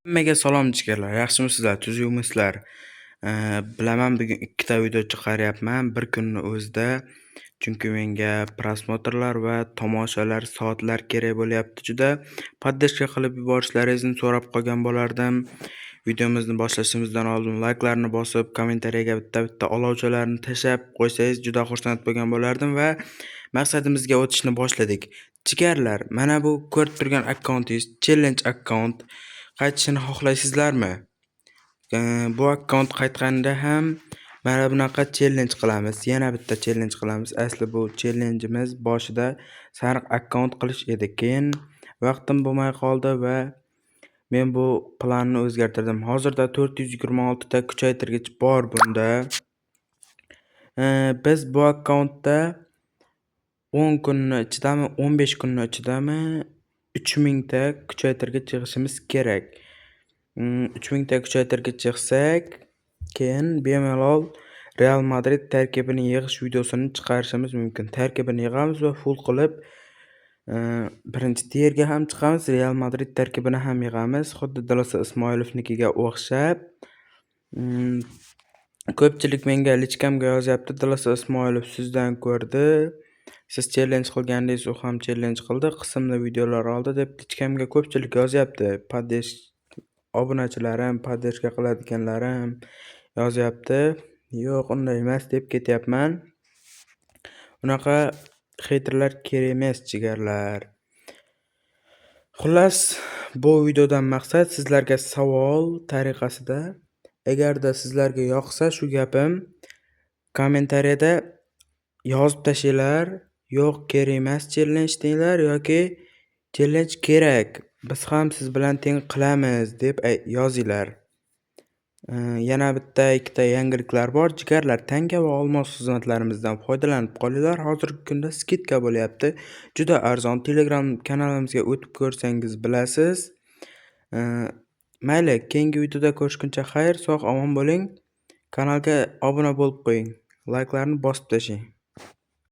Hammaga salom jigarlar, yaxshimisizlar, tuzukmisizlar? Bilaman, bugun ikkita video chiqaryapman bir kunni o'zida. Chunki menga просмотр lar va tomoshalar, soatlar kerak bo'lyapti juda. Поддержка qilib yuborishlaringizni so'rab qolgan bo'lardim. Videomizni boshlashimizdan oldin layklarni bosib, kommentariyaga bitta-bitta olovchalarni tashlab qo'ysangiz juda xursand bo'lgan bo'lardim va maqsadimizga o'tishni boshladik. Jigarlar, mana bu ko'rib turgan akkauntingiz challenge akkaunt. Qaytishini xohlaysizlarmi? Bu akkaunt qaytganda ham mana bunaqa challenge qilamiz. Yana bitta challenge qilamiz. Asli bu challengeimiz boshida sariq akkaunt qilish edi. Keyin vaqtim bo'lmay qoldi va men bu planni o'zgartirdim. Hozirda 426 ta kuchaytirgich bor bunda. Biz bu akkauntda 10 kunni ichidami, 15 kunni ichidami 3000 ta kuchaytirgich yig'ishimiz kerak. 3000 ta kuchaytirgich yig'sak, keyin bemalol Real Madrid tarkibini yig'ish videosini chiqarishimiz mumkin. Tarkibini yig'amiz va full qilib birinchi tierga ham chiqamiz, Real Madrid tarkibini ham yig'amiz. Xuddi Dilasa Ismoilovnikiga o'xshab. Ko'pchilik menga личка mga yozyapti, Dilasa Ismoilov sizdan ko'rdi. Siz challenge qilgandingiz, u ham challenge qildi, qismli videolar oldi deb личка mga ko'pchilik yozyapti. Obunachilarim, поддержка qiladiganlarim yozyapti. Yo'q, unday emas deb ketyapman. Unaqa хейтер lar kerak emas, jigarlar. Xullas, bu videodan maqsad sizlarga savol tariqasida, agarda sizlarga yoqsa shu gapim, kommentariyada yozib tashlanglar. Yo'q, kerak emas challenge denglar yoki challenge kerak, biz ham siz bilan teng qilamiz deb yozinglar. Yana bitta ikkita yangiliklar bor. Jigarlar, tanga va olmos xizmatlarimizdan foydalanib qolinglar. Hozirgi kunda скидка bo'lyapti. Juda arzon. Telegram kanalimizga o'tib ko'rsangiz bilasiz. Mayli, keyingi videoda ko'rishguncha xayr, sog' omon bo'ling. Kanalga obuna bo'lib qo'ying. Layklarni bosib tashlang.